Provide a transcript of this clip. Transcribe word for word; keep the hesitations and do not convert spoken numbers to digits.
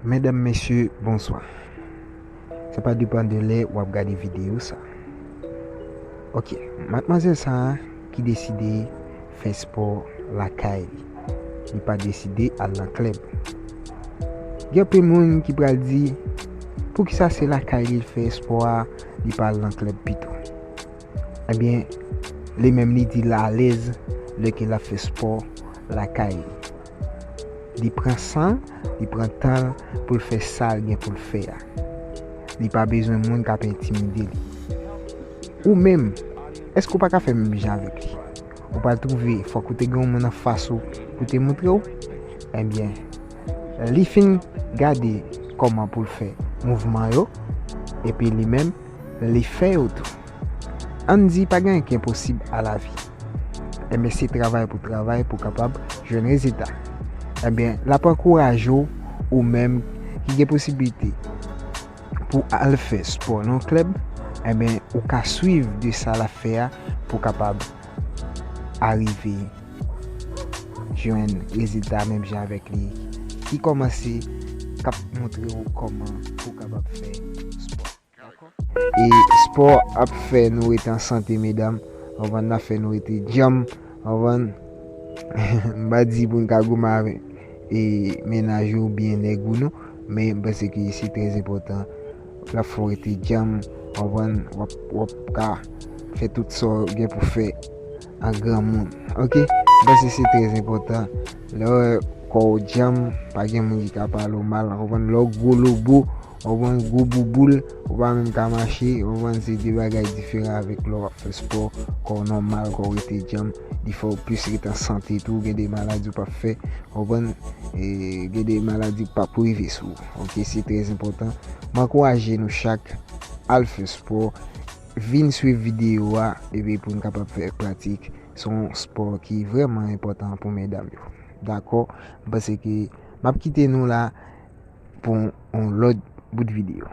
Medam, mesye, bonswa. Sa pa depann de lè w ap gade videyo sa. Ok, madmwazèl sa a ki deside fè spò lakay li, li pa deside al nan klèb. Gen anpil moun ki pral di, poukisa se lakay li l fè spò a, li pa al nan klèb pito? Ebyen, li menm li di l alèz lè ke l ap fè spò lakay li. Li pran san l, li pran tan l pou l fè sa l gen pou l fè a. Li pa bezwen moun k ap entimide li. Ou menm, èske w pa ka fè menm jan avèk li? Ou pa twouve fòk ou te gen yon moun anfas ou pou te montre w? Ebyen, li fin gade kòman pou l fè mouvman yo, epi li menm, li fè yo tou. Ann di pa gen anyen ki enposib a lavi. Ebyen, se travay pou travay pou kapab jwenn rezilta. Ebyen, l ap ankouraje w, ou menm ki gen posiblite pou al fè spò nan klèb, ebyen, ou ka swiv de sa l ap fè a pou kapab arive jwenn rezilta menm jan avèk li, ki kòmanse k ap montre w kòman pou w kapab fè spò. E spò ap fè nou rete an sante, medam. Konprann, l ap fè nou rete djanm. Konprann, m pa di pou n ka goumen avèk e mennaj ou oubyen nèg ou non, men m panse ke se trè enpòtan. L ap fè w rete djanm, konprann, w ap, w ap ka fè tout sa w gen pou fè an granmoun. Ok, m panse se trè enpòtan. Lè w wè kò w djanm, pa gen moun ki ka pale w mal, konprann, lè w gwo lobo, w konprann, gwo bouboul, ou pa menm ka mache, w konprann, se de bagay diferan avèk lè w ap fè spò, kò w nòmal, kò w rete djanm, li fè w plis rete an sante tou, gen de maladi w p ap fè, w konprann, e gen de maladi k p ap rive sou ou. Ok, se trè enpòtan. M ankouraje nou chak al fè spò, vin swiv videyo a, epi pou n kapab fè pratik. Se yon spò ki vrèman enpòtan pou medam yo. Dakò? M panse ke m ap kite nou la pou yon lòt bout videyo.